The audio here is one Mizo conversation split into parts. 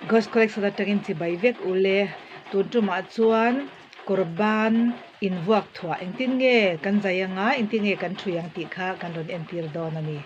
Ghost Collection atangin chibai vek ule. Tun tumah chuan kawr ban invuak thuah engtin nge kan zai anga engtin nge kan thui ang tih kha kan rawn entir dawn a ni.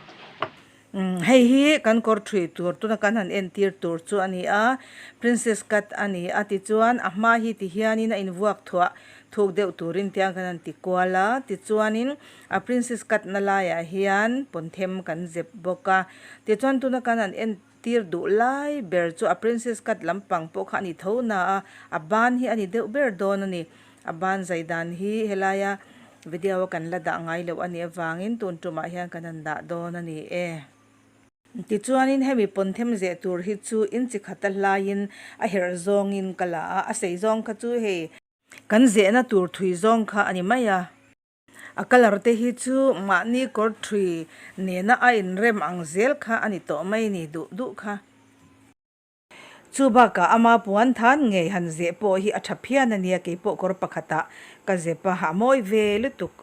Hei hi kan kawr thui tur tuna kan han entir tur chu a ni a, princess cut a ni a tichuan a hma hi tihianin a invuak thuah thuk deuh turin tiang kan han ti kual a tichuanin A princess cut na laiah hian pawnthem kan zep bawk a, tichuan tuna kan han entir duh lai ber chu a princess cut lampang pawh kha a ni tho na a, a ban hi a ni deuh ber dawn a ni. A ban zai dan hi helaia video a kan la dah ngai loh a nih avangin tun tumah hian kan han dah dawn a ni e. Tichuanin hemi pawnthem zeh tur hi chu inchi khata hlaiin a herh zawngin ka la a, a sei zawng kha chu hei kan zehna tur thui zawng kha a ni mai a. A colour te hi chu mahni kawr thui nena a inrem ang zel kha a ni tawh mai ni duh duh kha. Chu bakah ama puan than ngei han zeh pawh hi a tha phian a nia keipawh kawr pakhatah ka zep a, a mawi ve lutuk.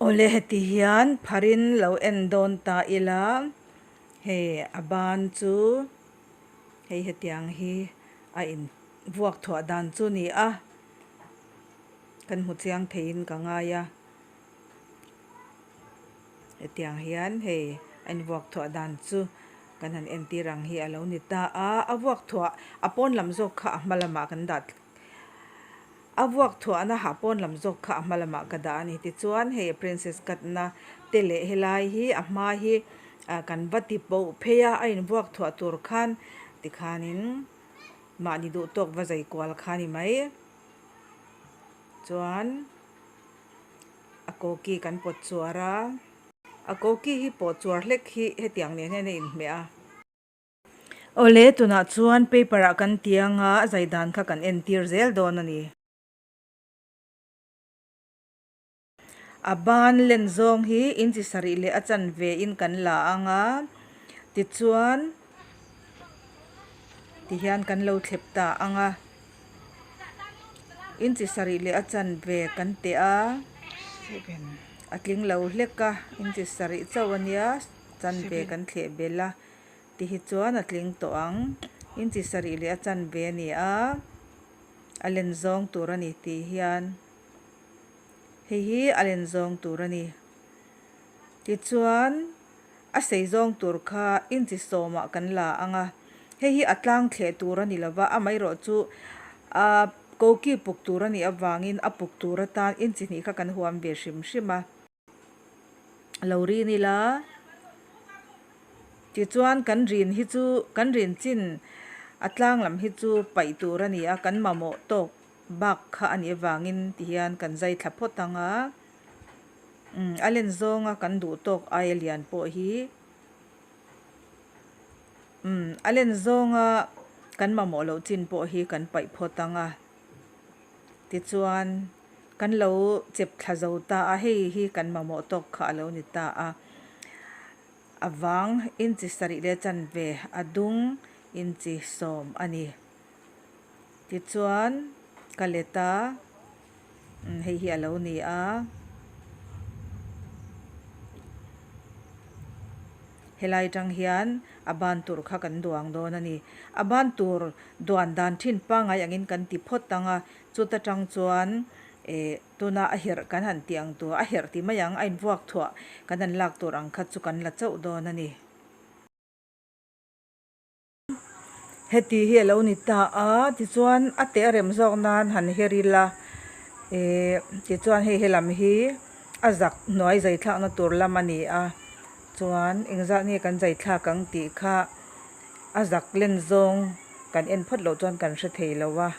Awle heti hian pharin lo en dawn ta ila hei a ban chu hei hetiang hi a in vuak thuah dan chu ni a. Kan hmu chiang theiin ka ngai a, hetiang hian hei a invuak thuah dan chu kan han entir ang hi a lo ni ta a, a vuak thuah a pawn lam zawk kha a hma lamah kan dah a vuak thuahna ha pawn lam zawk kha a hma lamah ka dah a ni tichuan hei princess cut na te leh helai hi a hma hi kan va ti poh phei a a invuak thuah tur khan tikhanin mahni duh tawk va zai kual kha a ni mai. Chuan a koki kan pawt chuar a, a koki hi pawt chuar hlek hi hetiang nen hian a inhmeh a. Awle tunah chuan paper ah kan ti anga a zai dan kha kan entir zel dawn a ni. A ban len zawng hi inchi sarih leh a chanve in kan la ang a, tichuan tihian kan lo thlep ta ang a, inchi sarih leh a chanve kan teh a, a tling lo hlek a, inchi sarih chauh a nia chanve kan thleh belh a, tihi chuan a tling tawh ang, inchi sarih leh a chanve a ni a, a len zawng tur a ni tih hian. Hei hi a len zawng tur a ni. Tichuan, a sei zawng tur kha inchi sawmah kan la ang a. Hei hi a tlang thleh tur a ni lo va, amaherawh chu a koki puk tur a nih avangin a puk tur atan inchi hnih kha kan huam ve hrim hrim a. Lo rin ila, tichuan kan rin hi chu kan rin chin a tlang lam hi chu paih tur a ni a, kan mamawh tawk. Bak kha a nih avangin tihian kan zai thla phawt ang a, umm a len zawnga kan duh tawk aia lian pawh hi umm a len zawnga kan mamawh loh chin pawh hi kan paih phawt ang a, tichuan kan lo chep thla zo ta a, hei hi kan mamawh tawk kha a lo ni ta a, a vang inchi sarih leh chanve a dung inchi sawm a ni. Tichuan ka let a, hei hi a lo ni a. Helai atang hian a ban tur kha kan duang dawn a ni. A ban tur duan dan thin pangngai angin kan ti phawt ang a, chuta tang chuan eh tuna a herh kan han tih ang tur, a herh tih mai ang a invuak thuah kan han lak tur ang kha chu kan la chauh dawn a ni. Heti hi a lo ni ta a, tichuan a teh a rem zawk nan han her ila ihh tichuan hei helam hi a zak hnuai zai thlakna tur lam a ni a, chuan engzat nge kan zai thlak ang tih kha a zak len zawng kan en phawt loh chuan kan hre thei lo a,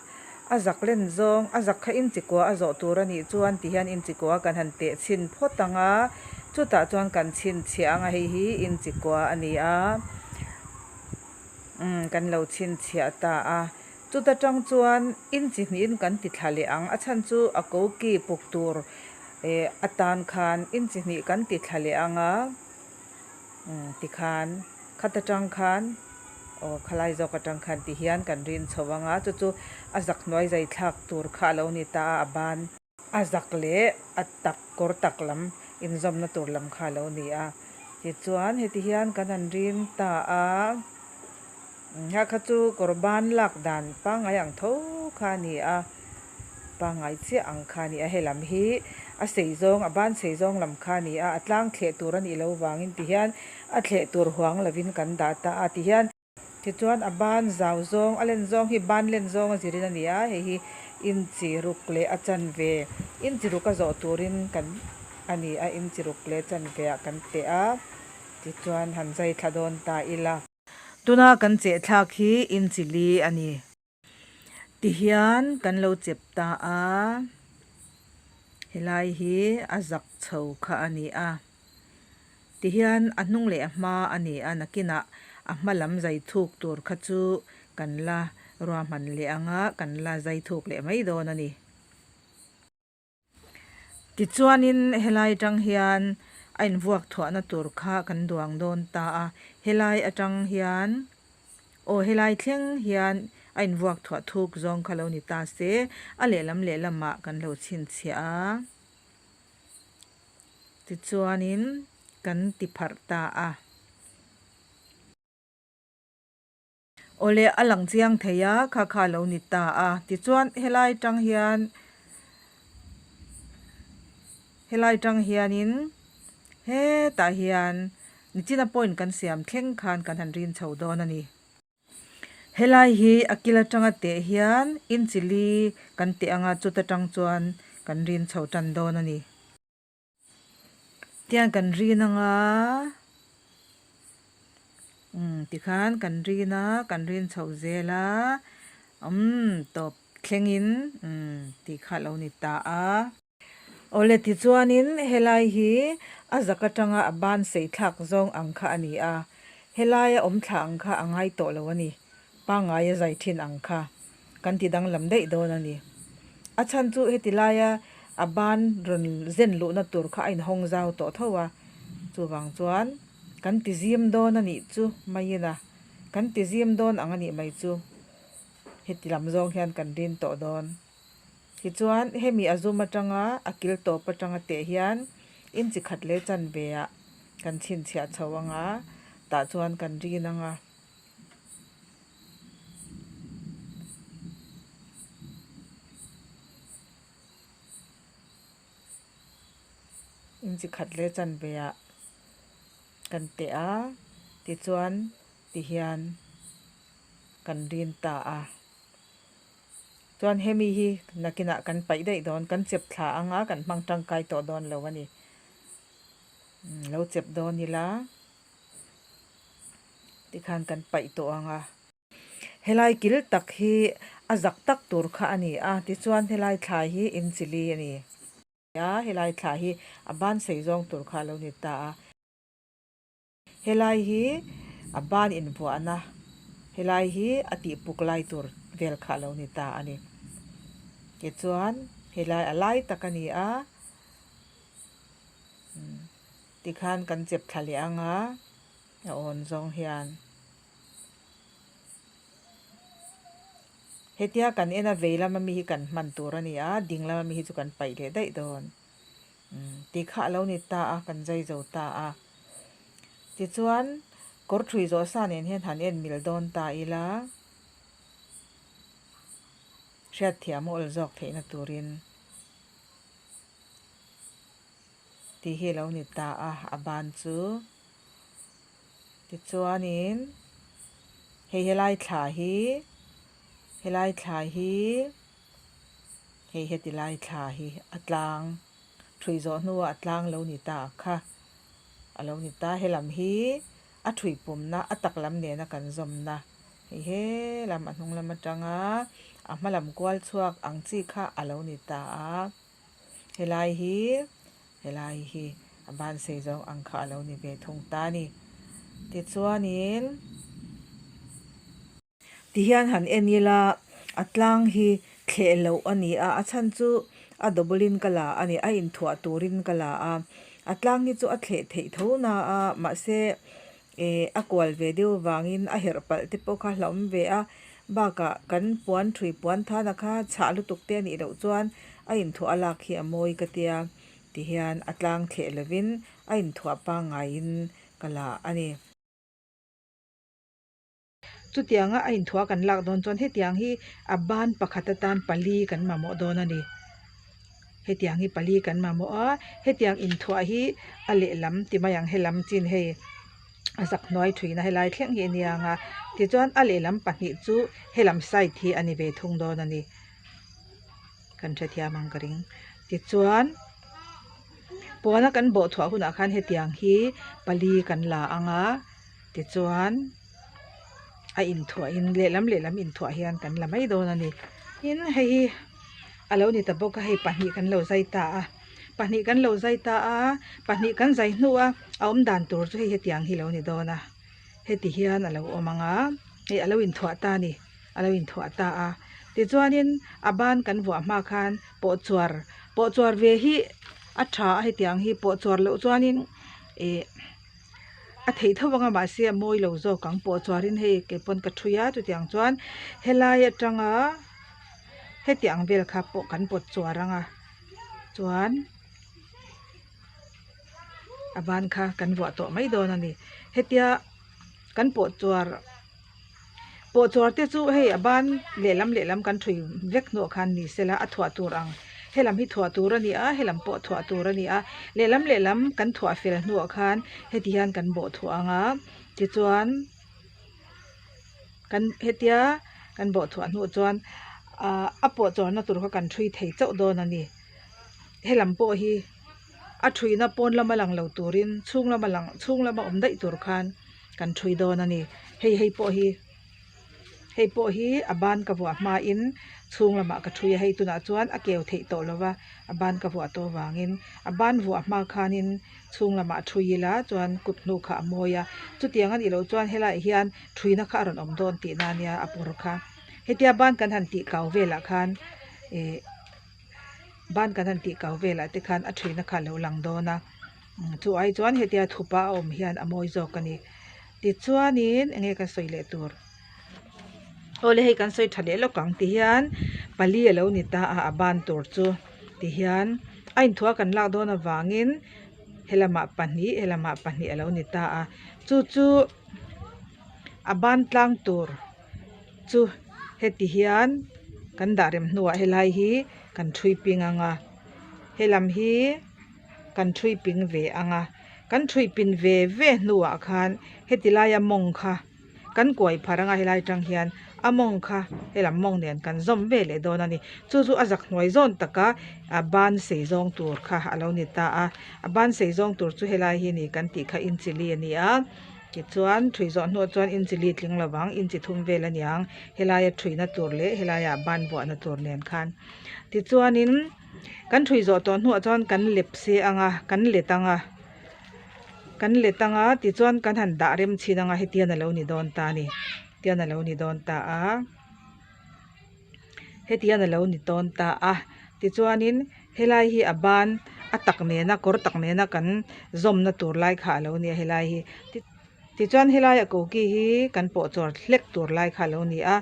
a zak len zawng a zak kha inchikua a zawh tur a nih chuan ti hian inchikua kan han teh chhin phawt ang a, chutah chuan kan chhinchhiah ang a hei hi inchikua a ni a. Umm kan lo chhinchhiah ta a, chuta tang chuan inchi hnihin kan ti thla leh ang, a chhan chu a koki puk tur eh atan khan inchi hnih kan ti thla leh ang a, umm tikhan khata tang khan aw khalai zawk atang khan ti hian kan rin chho ang a, chu chu a zak hnuai zai thlak tur kha a lo ni ta a, a ban. A zak leh a tak kawr tak lam inzawmna tur lam kha a lo ni a. Tichuan heti hian kan han rin ta a. Kha kha chu kawr ban lak dan pangngai ang tho kha a ni a pangngai chiah ang kha a ni a helam hi a sei zawng a ban sei zawng lam kha a ni a a tlang thleh tur a nih loh vangin tihian a thleh tur huang lovin kan dah ta a tihian. Tichuan a ban zau zawng a len zawng hi ban len zawng a zirin a ni a hei hi inchi ruk leh a chanve inchi ruk a zawh turin kan a ni a inchi ruk leh chanve ah kan teh a tichuan han zai thla dawn ta ila. Tuna kan cheh thlak hi inchi li a ni. Tihian kan lo chep ta a, helai hi a zak chho kha a ni a. Tihian a hnung leh a hma a ni a, nakinah a hma lam zai thuk tur kha chu kan la ruahman leh ang a, kan la zai thuk leh mai dawn a ni. Tichuanin helai atang hian a invuak thuahna tur kha kan duang dawn ta a, helai atang hian aw helai thleng hian a invuak thuah thuk zawng kha lo ni ta se, a lehlam lehlamah kan lo chhinchhiah a. Tichuanin kan ti pharh ta a. Awle a lang chiang thei a, kha kha a lo ni ta a. Tichuan helai tang hian helai tang hianin hetah hian nichina point kan siam thleng khan kan han rin chho dawn a ni. Helai hi a kil atanga teh hian inchi li kan teh anga chuta tang chuan kan rin chho tan dawn a ni. Tiang kan rin anga umm tikhan kan rin a kan rin chho zel a umm tawp thlengin umm tih kha a lo ni ta a. Awle tichuanin helai hi a zak atanga a ban sei thlak zawng ang kha a ni a, helaia awm thla ang kha a ngai tawh lo a ni. Pangngai a zai thin ang kha kan ti danglam daih dawn a ni. A chhan chu heti laia a ban rawn zen luhna tur kha a inhawng zau tawh tho a, chuvang chuan kan ti zim dawn a nih chu maiin a, kan ti zim dawn ang a nih mai chu heti lam zawng hian kan rin tawh dawn. Tichuan hemi a zum atanga a kil tawp atanga teh hian inchi khat leh chanve ah kan chhinchhiah chho ang a, tah chuan kan rin ang a. Inchi khat leh chanve ah kan teh a tichuan tihian kan rin ta a chuan hemi hi nakinah kan paih daih dawn kan chep thla anga kan hmang tangkai tawh dawn lo a ni lo chep dawn ila. Tikhan kan paih tawh ang a. Helai kil tak hi a zak tak tur kha a ni a, tichuan helai thlai hi inchili a ni a, helai thla hi a ban sei zawng tur kha a lo ni ta a. Helai hi a ban invuahna, helai hi a tihpuk lai tur vel kha a lo ni ta a ni. Tichuan helai a lai tak a ni a. Tikhan kan chep thla leh ang a, a awn zawng hian. Hetia kan en a vei lama mi hi kan hman tur a ni a, ding lama mi hi chu kan paih leh daih dawn. Tikha a lo ni ta a, kan zai zo ta a. Tichuan, kawr thui zawh sa nen hian han en mil dawn ta ila, hriatthiam a awl zawk theihna turin. Tih hi a lo ni ta a, a ban chu. Tichuanin hei helai thla hi, helai thla hi, hei heti lai thla hi a tlang thui zawh hnuah a tlang lo ni ta kha a lo ni ta. Helam hi a thui pumna a tak lam nena kan zawmna hei he lam a hnung lam atanga a hma lam kual chhuak ang chi kha a lo ni ta a. Helai hi helai hi a ban sei zawng ang kha a lo ni ve thung ta a ni. Tichuanin tihian han en ila a tlang hi thleh loh a ni a, a chhan chu a double in ka la a ni, a inthuah turin ka la a, a tlang hi chu a thleh theih tho na a mahse Eh a kual ve deuh vangin a herh palh te pawh kha hlauhawm ve a, bakah kan puan thui puan thana kha chhah lutuk te a nih loh chuan a inthuah a lak hi a mawi ka tia tihian a tlang thleh lovin a inthuah pangngaiin ka la a ni. Chutianga a inthuah kan lak dawn chuan hetiang hi a ban pakhat atan pali kan mamawh dawn a ni. Hetiang hi pali kan mamawh a, hetiang inthuah hi a lehlam ti mai ang helam chin hei a zak hnuai thuina helai thleng hi a nia ang a, tichuan a lehlam pahnih chu helam side hi a ni ve thung dawn a ni. Kan hrethiam ang ka ring. Tichuan puana kan bawh thuah hunah khan hetiang hi pali kan la ang a, tichuan a inthuahin lehlam lehlam inthuah hian kan la mai dawn a ni. Tin hei hi a lo ni ta bawk a, hei pahnih kan lo zai ta a, pahnih kan lo zai ta a, pahnih kan zai hnu a a awm dan tur chu hei hetiang hi lo ni dawn a, heti hian a lo awm ang a, hei a lo inthuah ta a ni. A lo inthuah ta a. Tichuanin a ban kan vuah hma khan pawh chuar pawh chuar ve hi a tha a hetiang hi pawh chuar loh chuanin ih a theih tho ang a mahse a mawi lo zawk ang pawh chuarin hei kei pawn ka thui a chutiang chuan helai atanga hetiang vel kha pawh kan pawt chuar ang a chuan a ban kha kan vuah tawh mai dawn a ni hetia kan pawh chuar. Pawh chuar te chu hei a ban lehlam lehlam kan thui vek hnuah khan ni sela a thuah tur ang helam hi thuah tur a ni a helam pawh thuah tur a ni a lehlam lehlam kan thuah fel hnuah khan heti hian kan bawh thuah ang a tichuan kan hetia kan bawh thuah hnuah chuan ahh a pawh chuarna tur kha kan thui thei chauh dawn a ni helam pawh hi a thuina pawn lama lang lo turin chhung lama lang chhung lama awm daih tur khan. Kan thui dawn a ni. Hei hei pawh hi hei pawh hi a ban ka vuah hmain chhung lamah ka thui a hei tunah chuan a keu theih tawh lo va a ban ka vuah tawh avangin a ban vuah hma khanin chhung lamah thui ila chuan kut hnu kha a mawi a chutiang a nih loh chuan helaiah hian thuina kha a rawn awm dawn tihna a nia a pawr kha hetia ban kan han tih kau velah khan ih ban kan han tih kau velah te khan a thuina kha a lo lang dawn a. Chu ai chuan hetia thupa a awm hian a mawi zawk a ni. Tichuanin enge kan sawi leh tur? Awle hei kan sawi tha leh lawk ang ti hian pali a lo ni ta a a ban tur chu ti hian a inthuah kan lak dawn avangin helamah pahnih helamah pahnih a lo ni ta a chu chu a ban tlang tur chu heti hian kan dah rem hnuah helai hi kan thui ping ang a helam hi. Kan thui ping ve ang a, kan thui pin ve ve hnuah khan heti laia mawng kha kan kuai phar ang a helai atang hian a mawng kha helam mawng nen kan zawm ve leh dawn a ni. Chu chu a zak hnuai zawn taka a ban sei zawng tur kha a lo ni ta a, a ban sei zawng tur chu helai hi ni kan tih kha inchi li a ni a, tichuan thui zawh hnuah chuan inchi li tling lovang inchi thum vel a niang helaia thuina tur leh helaia ban vuahna tur nen khan tichuanin. Kan thui zawh tawh hnuah chuan kan lep se ang a, kan let ang a, kan let ang a tichuan kan han dah rem chhin ang a hetian a lo ni dawn ta a ni, hetian a lo ni dawn ta a, hetian a lo ni dawn ta a tichuanin helai hi a ban a tak nena kawr tak nena kan zawmna tur lai kha a lo ni a helai hi. Tichuan helaia koki hi kan pawh chawr hlek tur lai kha a lo ni a,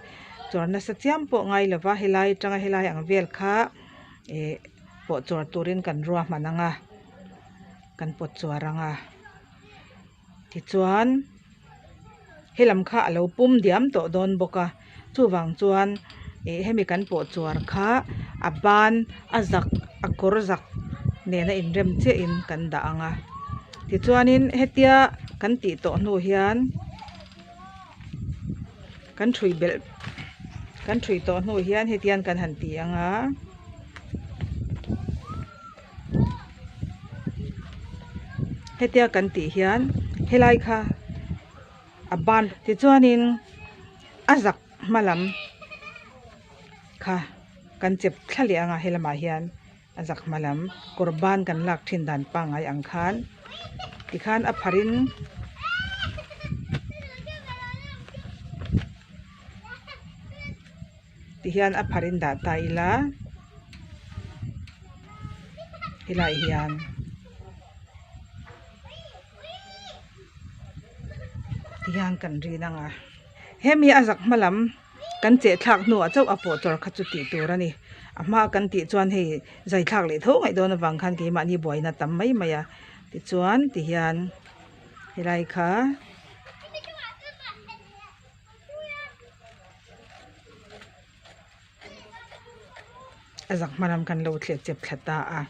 chawr nasa chiam pawh ngai lova helai atanga helai ang vel kha ih pawh chawr turin kan ruahman ang a, kan pawt chawr ang a. Tichuan helam kha a lo pum diam tawh dawn bawk a, chuvang chuan ih hemi kan pawh chawr kha a ban a zak a kawr zak nena inrem chiahin kan dah ang a. Tichuanin hetia kan tih tawh hnu hian kan thui belh kan thui tawh hnu hian hetian kan han ti ang a. Hetia kan tih hian helai kha a ban tichuanin a zak hma lam kha kan chep thla leh ang a helamah hian. A zak hma lam kawr ban kan lak thin dan pangngai ang khan tikhan a pharh in tihian a pharh in dah ta ila helaiah hian. Tihian kan rin ang a hemi a zak hma lam. Kan cheh thlak hnuah chauh a pawh chawr kha chu tih tur a ni. A hma kan tih chuan hei zai thlak leh tho ngaih dawn avang khan keimahni buaina tam mai mai a. Tichuan tihian helai kha. A zak hma lam kan lo thleh chep thla ta a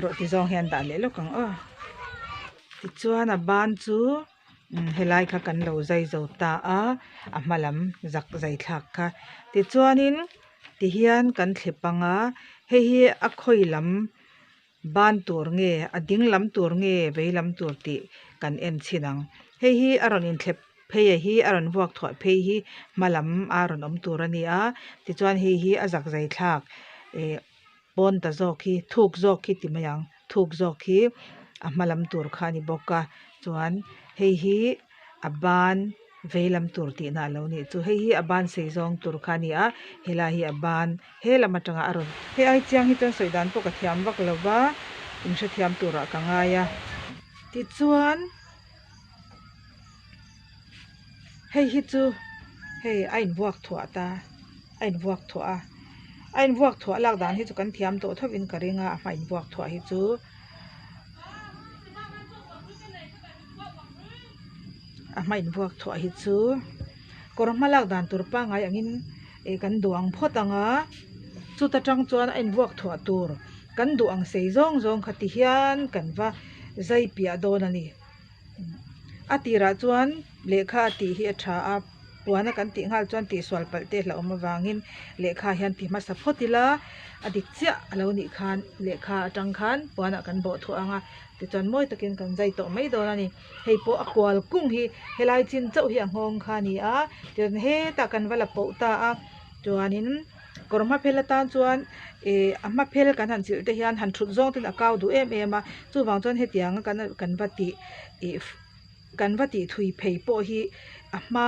rawh ti zawng hian dah leh lawk ang aw tichuan a ban chu helai kha kan lo zai zo ta a a hma lam zak zai thlak kha tichuanin tihian kan thlep ang a hei hi a khawi lam ban tur nge a ding lam tur nge vei lam tur tih kan en chhin ang hei hi a rawn inthlep phei a hi a rawn vuak thuah phei hi hma lam a rawn awm tur a ni a tichuan hei hi a zak zai thlak eh pawn ta zawk hi thuk zawk hi ti mai ang thuk zawk hi a hma lam tur kha a ni bawk a chuan hei hi a ban vei lam tur tihna a lo nih chu hei hi a ban sei zawng tur kha a ni a helai hi a ban he lam atanga a rawn hei ai chiang hi chuan sawi dan pawh ka thiam vak lo va in hrethiam turah ka ngai a tichuan hei hi chu hei a invuak thuah ta a invuak thuah a a invuak thuah lak dan hi chu kan thiam tawh tho in ka ring a a hma invuak thuah hi chu. A hma invuak thuah hi chu kawr hma lak dan tur pangngai angin ih kan duh ang phawt ang a chuta tang chuan a invuak thuah tur kan duh ang sei zawng zawng kha ti hian kan va zai piah dawn a ni a tirah chuan lehkha a tih hi a tha a puana kan tih nghal chuan tihsual palh te hlauhawm avangin lehkha hian ti hmasa phawt ila a dik chiah a lo nih khan lehkha atang khan puanah kan bawh thuah ang a tichuan mawi takin kan zai tawh mai dawn a ni hei pawh a kual kung hi helai chin chauh hi a nghawng kha a ni a tichuan hetah kan va la poh ta a chuanin kawr hma phel atan chuan ih a hma phel kan han chilh te hian han thut zawng ten a kau duh em em a chuvang chuan hetiang a kan va tih ih kan va tih thui phei pawh hi a hma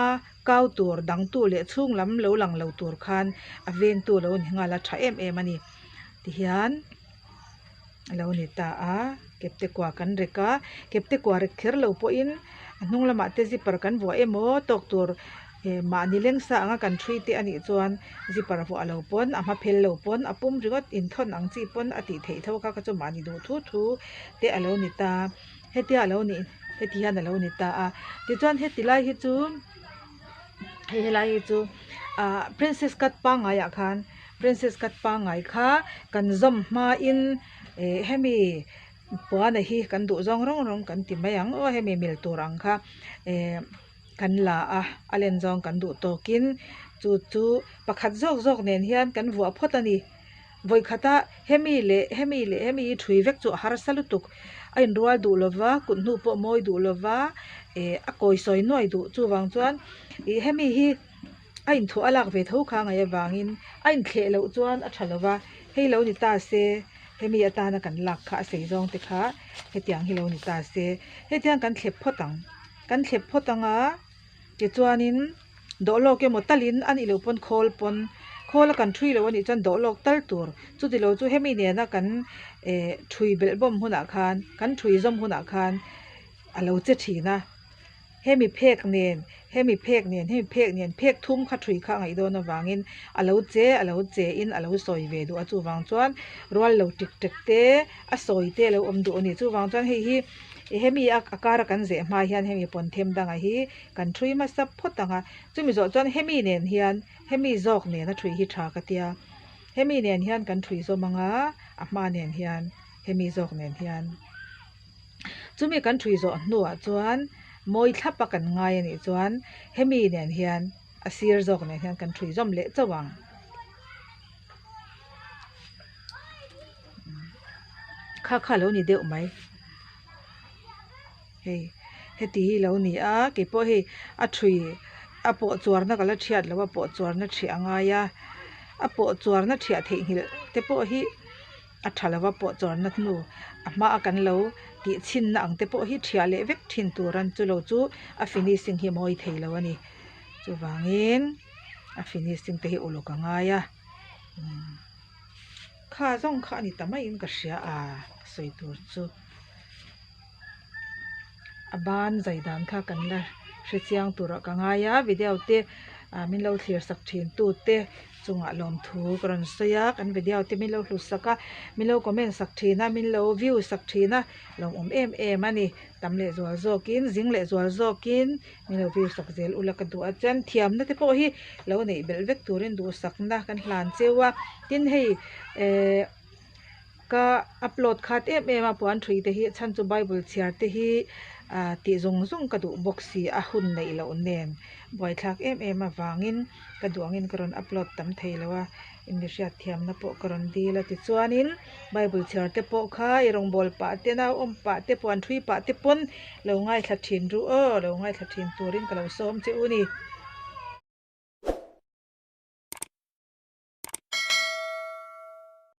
kau tur dang tu leh chhung lam lo lang lo tur khan a vengtu lo ni nghal a tha em em a ni tihian a lo ni ta a kepte kua kan rek a kepte kua rek kher lo pawhin a hnung lamah te zipper kan vuah emaw tawk tur eh mahni leng sa anga kan thui te anih chuan zipper vuah lo pawn a hma phel lo pawn a pum ringawt inthawn ang chi pawn a tih theih tho kha kha chu mahni duh thu thu te a lo ni ta. Hetia a lo nih heti hian a lo ni ta a tichuan heti lai hi chu hei helai hi chu ah princess cut pangngai ah khan princess cut pangngai kha kan zawm hmain eh hemi puan a hi kan duh zawng rawng rawng kan ti mai ang aw hemi mil tur ang kha eh kan la a a len zawng kan duh tawkin chu chu pakhat zawk zawk nen hian kan vuah phawt a ni. Vawikhata hemi leh hemi leh hemi hi thui vek chu a harsa lutuk a inrual duh lova kut hnu pawh mawi duh lova eh a kawi sawi nuai duh chuvang chuan ih hemi hi a inthuah a lak ve tho kha ngaih avangin a inthleh loh chuan a tha lova hei lo ni ta se hemi atana kan lak kha a sei zawng te kha hetiang hi lo ni ta se hetiang kan thlep phawt ang kan thlep phawt anga tichuanin. Dawh lawk emaw talin a nih loh pawn khawl pawn khawl a kan thui loh a nih chuan dawh lawk tal tur chuti lo chu hemi nena kan eh thui belh bawm hunah khan kan thui zawm hunah khan a lo che thin a hemi phek nen hemi phek nen hemi phek nen phek thum kha thui kha a ngaih dawn avangin a lo che a lo che in a lo sawi ve duh a chuvang chuan rual lo tek tek te a sawi te a lo awm duh a ni chuvang chuan hei hi hemi a kara kan zeh hma hian hemi pawn them dangah hi. Kan thui hmasa phawt ang a, chumi zawh chuan hemi nen hian hemi zawk nena thui hi tha ka tia, hemi nen hian kan thui zawm ang a, a hma nen hian hemi zawk nen hian. Chumi kan thui zawh hnuah chuan mawi thlap a kan ngai a nih chuan hemi nen hian a sir zawk nen hian kan thui zawm leh chauh ang. Kha kha a lo ni deuh mai. Hei heti hi lo ni a keipawh hei a thui a pawh chuarna ka la thiat lo a pawh chuarna thiah a ngai a a pawh chuarna thiah theihnghilh te pawh hi a tha lo va pawh chuarna hnu a hmaa kan lo tih chhinna ang te pawh hi thiah leh vek thin tur an chu lo chu a finishing hi a mawi thei lo a ni chuvangin a finishing te hi uluk a ngai a kha zawng kha a ni ta maiin ka hria a sawi tur chu. A ban zai dan kha kan la hre chiang turah ka ngai a video te ah min lo thlir sak thin tu te Chungah lawmthu ka rawn sawi a, kan video te min lo hlut sak a, min lo comment sak thin a, min lo view sak thin a, lawmawm em em a ni. Tam leh zual zawkin, zing leh zual zawkin min lo view sak zel ula ka duh a. Chuan thiamna te pawh hi lo neih belh vek turin duhsakna kan hlan cheu a. Tin hei eh ka upload khat em em a puan thui te hi chhan chu bible chhiar te hi ah tih zawng zawng ka duh bawk si a hun neih loh nen buaithlak em em avangin ka duh angin ka rawn upload tam thei lo a in hriat thiamna pawh ka rawn dil a tichuanin bible chhiar te pawh kha i rawngbâwl pah te nauawm pah te puan thui pah te pawn lo ngaithla thin ru aw lo ngaithla thin turin ka lo sawm che u ni.